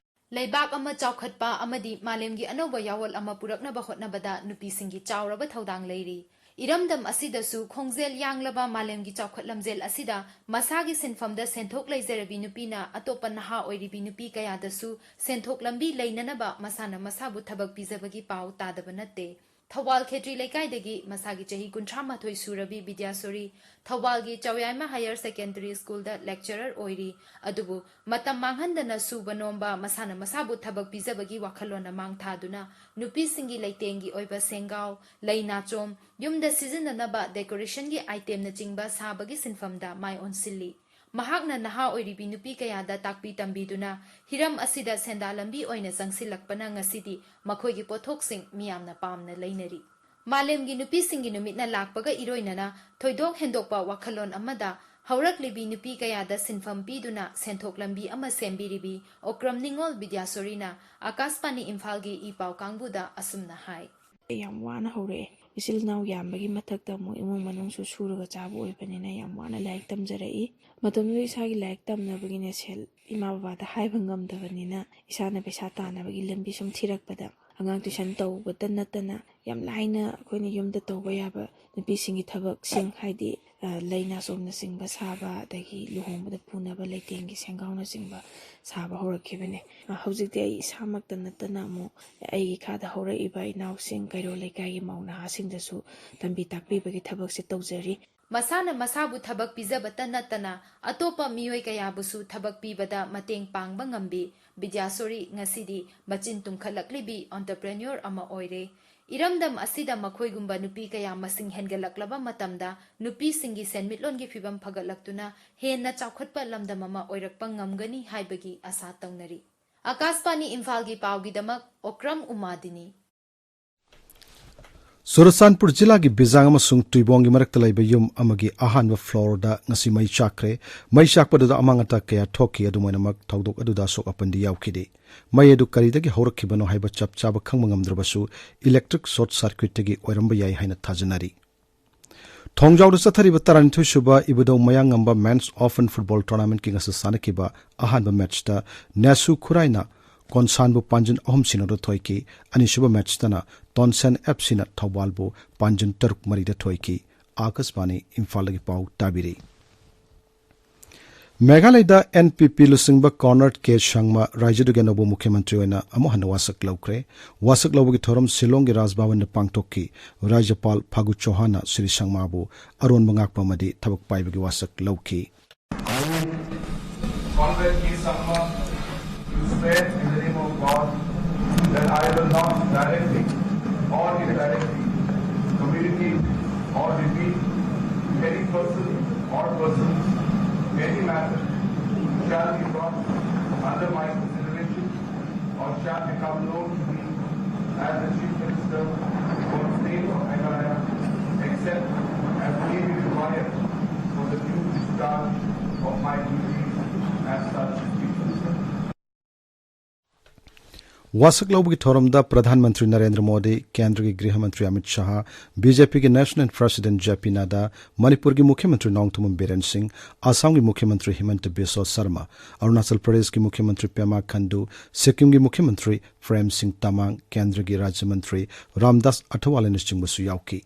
ꯂꯩꯕꯥꯛ ꯑꯃ ꯆꯥꯎꯈꯠꯄ ꯑꯃꯗꯤ ꯃꯥꯂꯦꯝꯒꯤ ꯑꯅꯧꯕ ꯌꯥꯑꯣꯜ ꯑꯃ ꯄꯨꯔꯛꯅꯕ ꯍꯣꯠꯅꯕꯗ ꯅꯨꯄꯤꯁꯤꯡꯒꯤ ꯆꯥꯎꯔꯕ ꯊꯧꯗꯥꯡ ꯂꯩꯔꯤ꯫ ꯏꯔꯝꯗꯝ ꯑꯁꯤꯗꯁꯨ ꯈꯣꯡꯖꯦꯜ ꯌꯥꯡꯂꯕ ꯃꯥꯂꯦꯝꯒꯤ ꯆꯥꯎꯈꯠ ꯂꯝꯖꯦꯜ ꯑꯁꯤꯗ ꯃꯁꯥꯒꯤ ꯁꯤꯟꯐꯝꯗ ꯁꯦꯟꯊꯣꯛ ꯂꯩꯖꯔꯕꯤ ꯅꯨꯄꯤꯅ ꯑꯇꯣꯞꯄ ꯅꯍꯥ ꯑꯣꯏꯔꯤꯕꯤ ꯅꯨꯄꯤ ꯀꯌꯥꯗꯁꯨ ꯁꯦꯟꯊꯣꯛ ꯂꯝꯕꯤ ꯂꯩꯅꯅꯕ ꯃꯁꯥꯅ ꯃꯁꯥꯕꯨ ꯊꯕꯛ ꯄꯤꯖꯕꯒꯤ ꯄꯥꯎ ꯇꯥꯗꯕ ꯅꯠꯇꯦ꯫ ꯊꯧꯕꯥꯜ ꯈꯦꯇ꯭ꯔꯤ ꯂꯩꯀꯥꯏꯗꯒꯤ ꯃꯁꯥꯒꯤ ꯆꯍꯤ ꯀꯨꯟꯊ꯭ꯔꯥ ꯃꯥꯊꯣꯏ ꯁꯨꯔꯕꯤ ꯕꯤꯗ꯭ꯌꯥꯁꯣꯔꯤ ꯊꯧꯕꯥꯜꯒꯤ ꯆꯥꯎꯌꯥꯏꯃ ꯍꯥꯌꯔ ꯁꯦꯀꯦꯟꯗꯔꯤ ꯁ꯭ꯀꯨꯜꯗ ꯂꯦꯛꯆꯔꯔ ꯑꯣꯏꯔꯤ꯫ ꯑꯗꯨꯕꯨ ꯃꯇꯝ ꯃꯥꯡꯍꯟꯗꯅ ꯁꯨꯕ ꯅꯣꯝꯕ, ꯃꯁꯥꯅ ꯃꯁꯥꯕꯨ ꯊꯕꯛ ꯄꯤꯖꯕꯒꯤ ꯋꯥꯈꯜꯂꯣꯟꯅ ꯃꯥꯡ ꯊꯥꯗꯨꯅ ꯅꯨꯄꯤꯁꯤꯡꯒꯤ ꯂꯩꯇꯦꯡꯒꯤ ꯑꯣꯏꯕ ꯁꯦꯡꯒꯥꯎ, ꯂꯩ ꯅꯥꯆꯣꯝ, ꯌꯨꯝꯗ ꯁꯤꯖꯤꯟꯅꯅꯕ ꯗꯦꯀꯣꯔꯦꯁꯟꯒꯤ ꯑꯥꯏꯇꯦꯝꯅꯆꯤꯡꯕ ꯁꯥꯕꯒꯤ ꯁꯤꯟꯐꯝꯗ ꯃꯥꯏ ꯑꯣꯟꯁꯤꯜꯂꯤ꯫ ꯃꯍꯥꯛꯅ ꯅꯍꯥ ꯑꯣꯏꯔꯤꯕꯤ ꯅꯨꯄꯤ ꯀꯌꯥꯗ ꯇꯥꯛꯄꯤ ꯇꯝꯕꯤꯗꯨꯅ ꯍꯤꯔꯝ ꯑꯁꯤꯗ ꯁꯦꯟꯗꯥ ꯂꯝꯕꯤ ꯑꯣꯏꯅ ꯆꯪꯁꯤꯜꯂꯛꯄꯅ ꯉꯁꯤꯗꯤ ꯃꯈꯣꯏꯒꯤ ꯄꯣꯠꯊꯣꯛꯁꯤꯡ ꯃꯤꯌꯥꯝꯅ ꯄꯥꯝꯅ ꯂꯩꯅꯔꯤ꯫ ꯃꯥꯂꯦꯝꯒꯤ ꯅꯨꯄꯤꯁꯤꯡꯒꯤ ꯅꯨꯃꯤꯠꯅ ꯂꯥꯛꯄꯒ ꯏꯔꯣꯏꯅꯅ ꯊꯣꯏꯗꯣꯛ ꯍꯦꯟꯗꯣꯛꯄ ꯋꯥꯈꯜꯂꯣꯟ ꯑꯃꯗ ꯍꯧꯔꯛꯂꯤꯕꯤ ꯅꯨꯄꯤ ꯀꯌꯥꯗ ꯁꯤꯟꯐꯝ ꯄꯤꯗꯨꯅ ꯁꯦꯟꯊꯣꯛ ꯂꯝꯕꯤ ꯑꯃ ꯁꯦꯝꯕꯤꯔꯤꯕꯤ ꯑꯣꯀ꯭ꯔꯝ ꯅꯤꯉꯣꯜ ꯕꯤꯗ꯭ꯌꯥꯁꯣꯔꯤꯅ ꯑꯥꯀꯥꯁꯕꯥꯅꯤ ꯏꯝꯐꯥꯜꯒꯤ ꯏ ꯄꯥꯎ ꯀꯥꯡꯕꯨꯗ ꯑꯁꯨꯝꯅ ꯍꯥꯏ꯫ ꯌꯥꯝ ꯋꯥꯅ ꯍꯧꯔꯛꯑꯦ꯫ ꯏꯆꯤꯜ ꯏꯅꯥꯎ ꯌꯥꯝꯕꯒꯤ ꯃꯊꯛꯇ ꯑꯃꯨꯛ ꯏꯃꯨꯡ ꯃꯅꯨꯡꯁꯨ ꯁꯨꯔꯒ ꯆꯥꯕ ꯑꯣꯏꯕꯅꯤꯅ ꯌꯥꯝ ꯋꯥꯅ ꯂꯥꯏꯔꯤꯛ ꯇꯝꯖꯔꯛꯏ꯫ ꯃꯇꯝꯗꯨꯗ ꯏꯁꯥꯒꯤ ꯂꯥꯏꯔꯤꯛ ꯇꯝꯅꯕꯒꯤꯅꯦ ꯁꯦꯜ ꯏꯃꯥ ꯕꯕꯥꯗ ꯍꯥꯏꯕ ꯉꯝꯗꯕꯅꯤꯅ ꯏꯁꯥꯅ ꯄꯩꯁꯥ ꯇꯥꯟꯅꯕꯒꯤ ꯂꯝꯕꯤ ꯁꯨꯝ ꯊꯤꯔꯛꯄꯗ ꯑꯉꯥꯡ ꯇꯨꯏꯁꯟ ꯇꯧꯕꯇ ꯅꯠꯇꯅ ꯌꯥꯝ ꯂꯥꯏꯅ ꯑꯩꯈꯣꯏꯅ ꯌꯨꯝꯗ ꯇꯧꯕ ꯌꯥꯕ ꯅꯨꯄꯤꯁꯤꯡꯒꯤ ꯊꯕꯛꯁꯤꯡ, ꯍꯥꯏꯗꯤ, ꯑ, ꯂꯩ ꯅꯥꯆꯣꯝꯅꯆꯤꯡꯕ ꯁꯥꯕ, ꯑꯗꯒꯤ ꯂꯨꯍꯣꯡꯕꯗ ꯄꯨꯅꯕ ꯂꯩꯇꯦꯡꯒꯤ ꯁꯦꯡꯒꯥꯎꯅꯆꯤꯡꯕ ꯁꯥꯕ ꯍꯧꯔꯛꯈꯤꯕꯅꯦ꯫ ꯑ, ꯍꯧꯖꯤꯛꯇꯤ ꯑꯩ ꯏꯁꯥꯃꯛꯇ ꯅꯠꯇꯅ ꯑꯃꯨꯛ ꯑꯩꯒꯤ ꯏꯈꯥꯗ ꯍꯧꯔꯛꯏꯕ ꯏꯅꯥꯎꯁꯤꯡ, ꯀꯩꯔꯣꯜ ꯂꯩꯀꯥꯏꯒꯤ ꯃꯧ ꯅꯍꯥꯁꯤꯡꯗꯁꯨ ꯇꯝꯕꯤ ꯇꯥꯛꯄꯤꯕꯒꯤ ꯊꯕꯛꯁꯦ ꯇꯧꯖꯔꯤ꯫ ꯃꯁꯥꯅ ꯃꯁꯥꯕꯨ ꯊꯕꯛ ꯄꯤꯖꯕꯇ ꯅꯠꯇꯅ ꯑꯇꯣꯞꯄ ꯃꯤꯑꯣꯏ ꯀꯌꯥꯕꯨꯁꯨ ꯊꯕꯛ ꯄꯤꯕꯗ ꯃꯇꯦꯡ ꯄꯥꯡꯕ ꯉꯝꯕꯤ ꯕꯤꯗ꯭ꯌꯥꯁꯣꯔꯤ ꯉꯁꯤꯗꯤ ꯃꯆꯤꯟ ꯇꯨꯝꯈꯠꯂꯛꯂꯤꯕꯤ entrepreneur ꯑꯃ ꯑꯣꯏꯔꯦ꯫ ꯏꯔꯝꯗꯝ ꯑꯁꯤꯗ ꯃꯈꯣꯏꯒꯨꯝꯕ ꯅꯨꯄꯤ ꯀꯌꯥ ꯃꯁꯤꯡ ꯍꯦꯟꯒꯠꯂꯛꯂꯕ ꯃꯇꯝꯗ ꯅꯨꯄꯤꯁꯤꯡꯒꯤ ꯁꯦꯟꯃꯤꯠꯂꯣꯟꯒꯤ ꯐꯤꯕꯝ ꯐꯒꯠꯂꯛꯇꯨꯅ ꯍꯦꯟꯅ ꯆꯥꯎꯈꯠꯄ ꯂꯝꯗꯝ ꯑꯃ ꯑꯣꯏꯔꯛꯄ ꯉꯝꯒꯅꯤ ꯍꯥꯏꯕꯒꯤ ꯑꯁꯥ ꯇꯧꯅꯔꯤ꯫ ꯑꯀꯥꯁꯕꯥꯅꯤ ꯏꯝꯐꯥꯜꯒꯤ ꯄꯥꯎꯒꯤꯗꯃꯛ ꯑꯣꯀ꯭ꯔꯝ ꯎꯃꯥꯗꯤꯅꯤ꯫ ꯆꯨꯔꯆꯥꯟꯄꯨꯔ ꯖꯤꯂꯥꯒꯤ ꯕꯤꯖꯥꯡ ꯑꯃꯁꯨꯡ ꯇꯨꯏꯕꯣꯡꯒꯤ ꯃꯔꯛꯇ ꯂꯩꯕ ꯌꯨꯝ ꯑꯃꯒꯤ ꯑꯍꯥꯟꯕ floorꯗ ꯉꯁꯤ ꯃꯩ ꯆꯥꯛꯈ꯭ꯔꯦ꯫ ꯃꯩ ꯆꯥꯛꯄꯗꯨꯗ ꯑꯃꯥꯡ ꯑꯇꯥ ꯀꯌꯥ ꯊꯣꯛꯈꯤ꯫ ꯑꯗꯨꯝ ꯑꯣꯏꯅꯃꯛ, ꯊꯧꯗꯣꯛ ꯑꯗꯨꯗ ꯑꯁꯣꯛ ꯑꯄꯟꯗꯤ ꯌꯥꯎꯈꯤꯗꯦ꯫ ꯃꯩ ꯑꯗꯨ ꯀꯔꯤꯗꯒꯤ ꯍꯧꯔꯛꯈꯤꯕꯅꯣ ꯍꯥꯏꯕ ꯆꯞ ꯆꯥꯕ ꯈꯪꯕ ꯉꯝꯗ꯭ꯔꯕꯁꯨ, electric short circuitꯇꯒꯤ ꯑꯣꯏꯔꯝꯕ ꯌꯥꯏ ꯍꯥꯏꯅ ꯊꯥꯖꯅꯔꯤ꯫ ꯊꯣꯡꯖꯥꯎꯗ ꯆꯠꯊꯔꯤꯕ ꯇꯔꯥꯅꯤꯊꯣꯏ ꯁꯨꯕ ꯏꯕꯨꯙꯧ ꯃꯌꯥꯡꯉꯝꯕ Men's Open Football Tournamentꯀꯤ ꯉꯁꯤ ꯁꯥꯟꯅꯈꯤꯕ ꯑꯍꯥꯟꯕ matchꯇ ꯅꯦꯁꯨ ꯈꯨꯔꯥꯏꯅ ꯀꯣꯟꯁꯥꯟꯕꯨ ꯄꯥꯟꯖꯤꯟ ꯑꯍꯨꯝ ꯁꯤꯅꯣꯗ ꯊꯣꯏꯈꯤ꯫ ꯑꯅꯤꯁꯨꯕ matchꯇꯅ ꯇꯣꯟꯁꯦꯟ FCꯅ ꯊꯧꯕꯥꯜꯕꯨ ꯄꯥꯟꯖꯤꯟ ꯇꯔꯨꯛ ꯃꯔꯤꯗ ꯊꯣꯏꯈꯤ꯫ ꯑꯥꯀꯥꯁꯕꯥꯅꯤ ꯏꯝꯐꯥꯜꯗꯒꯤ ꯄꯥꯎ ꯇꯥꯕꯤꯔꯤ꯫ ꯃꯦꯘꯥꯂꯌꯗ NPP ꯂꯨꯆꯤꯡꯕ Conrad K ꯁꯪꯃꯥ ꯔꯥꯖ꯭ꯌꯗꯨꯒꯤ ꯑꯅꯧꯕ ꯃꯨꯈ꯭ꯌ ꯃꯟꯇ꯭ꯔꯤ ꯑꯣꯏꯅ ꯑꯃꯨꯛ ꯍꯟꯅ ꯋꯥꯁꯛ ꯂꯧꯈ꯭ꯔꯦ꯫ ꯋꯥꯁꯛ ꯂꯧꯕꯒꯤ ꯊꯧꯔꯝ ꯁꯤꯂꯣꯡꯒꯤ ꯔꯥꯖ ꯚꯕꯟꯗ ꯄꯥꯡꯊꯣꯛꯈꯤ꯫ ꯔꯥꯖ꯭ꯌꯄꯥꯜ ꯐꯥꯒꯨ ꯆꯧꯍꯥꯟꯅ ꯁ꯭ꯔꯤ ꯁꯪꯃꯥꯕꯨ ꯑꯔꯣꯟꯕ ꯉꯥꯛꯄ ꯑꯃꯗꯤ ꯊꯕꯛ ꯄꯥꯏꯕꯒꯤ ꯋꯥꯁꯛ ꯂꯧꯈꯤ꯫ I, Conrad K Sangma, do swear in the name of God that I will not directly or indirectly communicate or repeat to any person or persons any matter shall be brought under my consideration or shall become known to me as the Chief Minister for the state of Meghalaya, except as may be required for the due discharge of my duties as such Chief Minister. ꯋꯥꯁꯛ ꯂꯧꯕꯒꯤ ꯊꯧꯔꯝꯗ ꯄ꯭ꯔꯙꯥꯟ ꯃꯟꯇ꯭ꯔꯤ ꯅꯔꯦꯟꯗ꯭ꯔ ꯃꯣꯗꯤ, ꯀꯦꯟꯗ꯭ꯔꯒꯤ ꯒ꯭ꯔꯤꯍ ꯃꯟꯇ꯭ꯔꯤ ꯑꯃꯤꯠ ꯁꯥꯍ, ꯕꯤ ꯖꯦ ꯄꯤꯒꯤ ꯅꯦꯁꯅꯦꯜ ꯄ꯭ꯔꯁꯤꯗꯦꯟꯠ ꯖꯦ ꯄꯤ ꯅꯥꯗꯥ, ꯃꯅꯤꯄꯨꯔꯒꯤ ꯃꯨꯈ꯭ꯌ ꯃꯟꯇ꯭ꯔꯤ ꯅꯣꯡꯊꯣꯝꯕꯝ ꯕꯤꯔꯦꯟ ꯁꯤꯡ, ꯑꯁꯥꯝꯒꯤ ꯃꯨꯈ꯭ꯌ ꯃꯟꯇ꯭ꯔꯤ ꯍꯤꯃꯟꯇ ꯕꯤꯁ꯭ꯋ ꯁꯔꯃ, ꯑꯔꯨꯅꯥꯆꯜ ꯄ꯭ꯔꯗꯦꯁꯀꯤ ꯃꯨꯈ꯭ꯌ ꯃꯟꯇ꯭ꯔꯤ ꯄꯦꯃꯥ ꯈꯟꯗꯨ, ꯁꯤꯛꯀꯤꯝꯒꯤ ꯃꯨꯈ꯭ꯌ ꯃꯟꯇ꯭ꯔꯤ ꯄ꯭ꯔꯦꯝ ꯁꯤꯡ ꯇꯃꯥꯡ, ꯀꯦꯟꯗ꯭ꯔꯒꯤ ꯔꯥꯖ꯭ꯌ ꯃꯟꯇ꯭ꯔꯤ ꯔꯥꯝꯗꯥꯁ ꯑꯊꯋꯥꯂꯦꯅꯆꯤꯡꯕꯁꯨ ꯌꯥꯎꯈꯤ꯫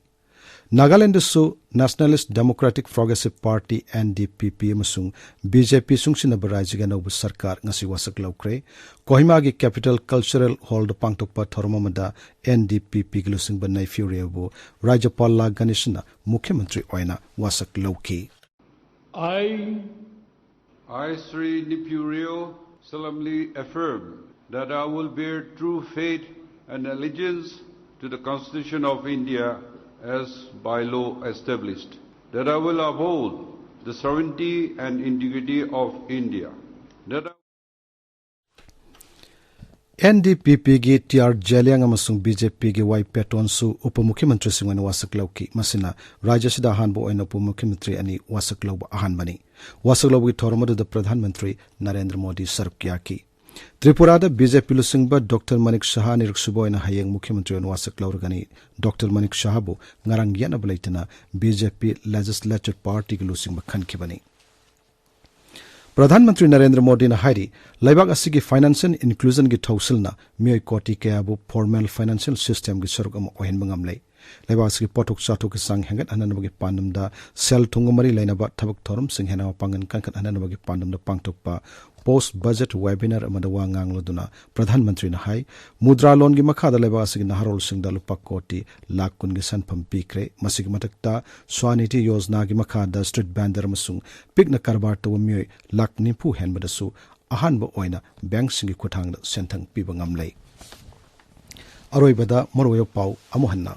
ꯅꯥꯒꯥꯂꯦꯟꯗꯁꯨ nationalist democratic progressive party, N D P P, ꯑꯃꯁꯨꯡ ꯕꯤ ꯖꯦ ꯄꯤ ꯆꯨꯡꯁꯤꯟꯅꯕ ꯔꯥꯖ꯭ꯌꯒꯤ ꯑꯅꯧꯕ ꯁꯔꯀꯥꯔ ꯉꯁꯤ ꯋꯥꯁꯛ ꯂꯧꯈ꯭ꯔꯦ꯫ ꯀꯣꯍꯤꯃꯥꯒꯤ ꯀꯦꯄꯤꯇꯦꯜ ꯀꯜꯆꯔꯦꯜ ꯍꯣꯜꯗ ꯄꯥꯡꯊꯣꯛꯄ ꯊꯧꯔꯝ ꯑꯃꯗ ꯑꯦꯟ ꯗꯤ ꯄꯤ ꯄꯤꯒꯤ ꯂꯨꯆꯤꯡꯕ ꯅꯩꯐꯤꯌꯨ ꯔꯤꯑꯣꯕꯨ ꯔꯥꯖ꯭ꯌꯄꯥꯜ ꯂꯥ ꯒꯅꯦꯁꯟꯅ ꯃꯨꯈ꯭ꯌ ꯃꯟꯇ꯭ꯔꯤ ꯑꯣꯏꯅ ꯋꯥꯁꯛ ꯂꯧꯈꯤ꯫ I, I, Sri Neiphiu Rio, solemnly affirm that I will bear true faith and allegiance to the Constitution of India as by law established, that I will uphold the sovereignty and integrity of India, that I N D P ꯄꯤꯒꯤ ꯇꯤ ꯑꯥꯔ ꯖꯦꯂꯤꯌꯥꯡ ꯑꯃꯁꯨꯡ ꯕꯤ ꯖꯦ ꯄꯤꯒꯤ ꯋꯥꯏ ꯄꯦꯇꯣꯟꯁꯨ ꯎꯄ ꯃꯨꯈ꯭ꯌ ꯃꯟꯇ꯭ꯔꯤꯁꯤꯡ ꯑꯣꯏꯅ ꯋꯥꯁꯛ ꯂꯧꯈꯤ꯫ ꯃꯁꯤꯅ ꯔꯥꯖ꯭ꯌ ꯑꯁꯤꯗ ꯑꯍꯥꯟꯕ ꯑꯣꯏꯅ ꯎꯄ ꯃꯨꯈ꯭ꯌ ꯃꯟꯇ꯭ꯔꯤ ꯑꯅꯤ ꯋꯥꯁꯛ ꯂꯧꯕ ꯑꯍꯥꯟꯕꯅꯤ꯫ ꯋꯥꯁꯛ ꯂꯧꯕꯒꯤ ꯊꯧꯔꯝ ꯑꯗꯨꯗ ꯄ꯭ꯔꯙꯥꯟ ꯃꯟꯇ꯭ꯔꯤ ꯅꯔꯦꯟꯗ꯭ꯔ ꯃꯣꯗꯤ ꯁꯔꯨꯛ ꯌꯥꯈꯤ꯫ ꯇ꯭ꯔꯤꯄꯨꯔꯥꯗ ꯕꯤ ꯖꯦ ꯄꯤ ꯂꯨꯆꯤꯡꯕ ꯗꯣꯛꯇꯔ ꯃꯅꯤꯛ ꯁꯍꯥ ꯑꯅꯤꯔꯛ ꯁꯨꯕ ꯑꯣꯏꯅ ꯍꯌꯦꯡ ꯃꯨꯈ꯭ꯌ ꯃꯟꯇ꯭ꯔꯤ ꯑꯣꯏꯅ ꯋꯥꯁꯛ ꯂꯧꯔꯒꯅꯤ꯫ ꯗꯣꯛꯇꯔ ꯃꯅꯤꯛ ꯁꯍꯥꯕꯨ ꯉꯔꯥꯡ ꯌꯦꯠꯅꯕ ꯂꯩꯇꯅ ꯕꯤ ꯖꯦ ꯄꯤ ꯂꯦꯖꯤꯁꯂꯦꯆꯔ ꯄꯥꯔꯇꯤꯒꯤ ꯂꯨꯆꯤꯡꯕ ꯈꯟꯈꯤꯕꯅꯤ꯫ ꯄ꯭ꯔꯙꯥꯟ ꯃꯟꯇ꯭ꯔꯤ ꯅꯔꯦꯟꯗ꯭ꯔ ꯃꯣꯗꯤꯅ ꯍꯥꯏꯔꯤ, ꯂꯩꯕꯥꯛ ꯑꯁꯤꯒꯤ ꯐꯥꯏꯅꯥꯟꯁꯤꯌꯦꯜ ꯏꯟꯀ꯭ꯂꯨꯖꯟꯒꯤ ꯊꯧꯁꯤꯜꯅ ꯃꯤꯑꯣꯏ ꯀꯣꯇꯤ ꯀꯌꯥꯕꯨ ꯐꯣꯔꯃꯦꯜ ꯐꯥꯏꯅꯥꯟꯁꯤꯌꯦꯜ ꯁꯤꯁꯇꯦꯝꯒꯤ ꯁꯔꯨꯛ ꯑꯃ ꯑꯣꯏꯍꯟꯕ ꯉꯝꯂꯦ꯫ ꯂꯩꯕꯥꯛ ꯑꯁꯤꯒꯤ ꯄꯣꯠꯊꯣꯛ ꯆꯥꯊꯣꯛꯀꯤ ꯆꯥꯡ ꯍꯦꯟꯒꯠꯍꯟꯅꯕꯒꯤ ꯄꯥꯟꯗꯝꯗ ꯁꯦꯜ ꯊꯨꯝꯒ ꯃꯔꯤ ꯂꯩꯅꯕ ꯊꯕꯛ ꯊꯧꯔꯝꯁꯤꯡ ꯍꯦꯟꯅ ꯃꯄꯥꯡꯒꯜ ꯀꯟꯈꯠꯍꯟꯅꯕꯒꯤ ꯄꯥꯟꯗꯝꯗ ꯄꯥꯡꯊꯣꯛꯄ ꯄꯣꯁ ꯕꯖꯦꯠ ꯋꯦꯕꯤꯅꯥꯔ ꯑꯃꯗ ꯋꯥ ꯉꯥꯡꯂꯗꯨꯅ ꯄ꯭ꯔꯙꯥꯟ ꯃꯟꯇ꯭ꯔꯤꯅ ꯍꯥꯏ, ꯃꯨꯗ꯭ꯔꯥ ꯂꯣꯟꯒꯤ ꯃꯈꯥꯗ ꯂꯩꯕꯥꯛ ꯑꯁꯤꯒꯤ ꯅꯍꯥꯔꯣꯜꯁꯤꯡꯗ ꯂꯨꯄꯥ ꯀꯣꯇꯤ ꯂꯥꯈ ꯀꯨꯟꯒꯤ ꯁꯦꯟꯐꯝ ꯄꯤꯈ꯭ꯔꯦ꯫ ꯃꯁꯤꯒꯤ ꯃꯊꯛꯇ ꯁ꯭ꯋꯥꯅꯤꯙꯤ ꯌꯣꯖꯅꯥꯒꯤ ꯃꯈꯥꯗ ꯁ꯭ꯇ꯭ꯔꯤꯠ ꯚꯦꯟꯗꯔ ꯑꯃꯁꯨꯡ ꯄꯤꯛꯅ ꯀꯔꯕꯥꯔ ꯇꯧꯕ ꯃꯤꯑꯣꯏ ꯂꯥꯈ ꯅꯤꯐꯨ ꯍꯦꯟꯕꯗꯁꯨ ꯑꯍꯥꯟꯕ ꯑꯣꯏꯅ ꯕꯦꯡꯛꯁꯤꯡꯒꯤ ꯈꯨꯠꯊꯥꯡꯗ ꯁꯦꯟꯊꯪ ꯄꯤꯕ ꯉꯝꯂꯦ꯫ ꯑꯔꯣꯏꯕꯗ ꯃꯔꯨꯑꯣꯏꯕ ꯄꯥꯎ ꯑꯃꯨꯛ ꯍꯟꯅ꯫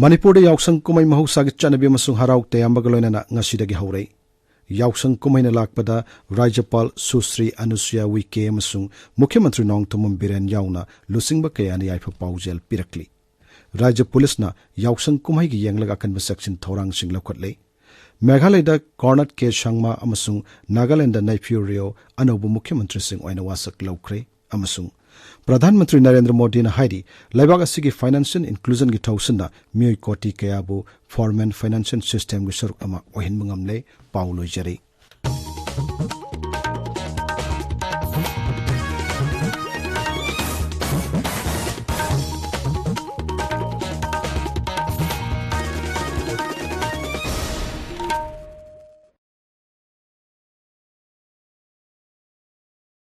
ꯃꯅꯤꯄꯨꯔꯗ ꯌꯥꯎꯁꯪ ꯀꯨꯝꯍꯩ ꯃꯍꯧꯁꯥꯒꯤ ꯆꯠꯅꯕꯤ ꯑꯃꯁꯨꯡ ꯍꯔꯥꯎ ꯇꯌꯥꯝꯕꯒ ꯂꯣꯏꯅꯅ ꯉꯁꯤꯗꯒꯤ ꯍꯧꯔꯦ꯫ ꯌꯥꯎꯁꯪ ꯀꯨꯝꯍꯩꯅ ꯂꯥꯛꯄꯗ ꯔꯥꯖ꯭ꯌꯄꯥꯜ ꯁꯨꯁ꯭ꯔꯤ ꯑꯅꯨꯁꯨꯌꯥ ꯎꯏꯀꯦ ꯑꯃꯁꯨꯡ ꯃꯨꯈ꯭ꯌ ꯃꯟꯇ꯭ꯔꯤ ꯅꯣꯡꯊꯣꯝꯕꯝ ꯕꯤꯔꯦꯟ ꯌꯥꯎꯅ ꯂꯨꯆꯤꯡꯕ ꯀꯌꯥꯅ ꯌꯥꯏꯐ ꯄꯥꯎꯖꯦꯜ ꯄꯤꯔꯛꯂꯤ꯫ ꯔꯥꯖ꯭ꯌ ꯄꯨꯂꯤꯁꯅ ꯌꯥꯎꯁꯪ ꯀꯨꯝꯍꯩꯒꯤ ꯌꯦꯡꯂꯒ ꯑꯀꯟꯕ ꯆꯦꯛꯁꯤꯟ ꯊꯧꯔꯥꯡꯁꯤꯡ ꯂꯧꯈꯠꯂꯦ꯫ ꯃꯦꯘꯥꯂꯌꯗ ꯀꯣꯔꯅꯠ ꯀꯦ ꯁꯪꯃꯥ ꯑꯃꯁꯨꯡ ꯅꯥꯒꯥꯂꯦꯟꯗ ꯅꯩꯐꯤꯌꯨ ꯔꯤꯑꯣ ꯑꯅꯧꯕ ꯃꯨꯈ꯭ꯌ ꯃꯟꯇ꯭ꯔꯤꯁꯤꯡ ꯑꯣꯏꯅ ꯋꯥꯁꯛ ꯂꯧꯈ꯭ꯔꯦ ꯑꯃꯁꯨꯡ ꯄ꯭ꯔꯙꯥꯟ ꯃꯟꯇ꯭ꯔꯤ ꯅꯔꯦꯟꯗ꯭ꯔ ꯃꯣꯗꯤꯅ ꯍꯥꯏꯔꯤ, ꯂꯩꯕꯥꯛ ꯑꯁꯤꯒꯤ ꯐꯥꯏꯅꯥꯟꯁꯤꯌꯦꯜ ꯏꯟꯀ꯭ꯂꯨꯖꯟꯒꯤ ꯊꯧꯁꯤꯟꯅ ꯃꯤꯑꯣꯏ ꯀꯣꯇꯤ ꯀꯌꯥꯕꯨ ꯐꯣꯔꯃꯦꯜ ꯐꯥꯏꯅꯥꯟꯁꯤꯌꯦꯜ ꯁꯤꯁꯇꯦꯝꯒꯤ ꯁꯔꯨꯛ ꯑꯃ ꯑꯣꯏꯍꯟꯕ ꯉꯝꯂꯦ꯫ ꯄꯥꯎ ꯂꯣꯏꯖꯔꯦ꯫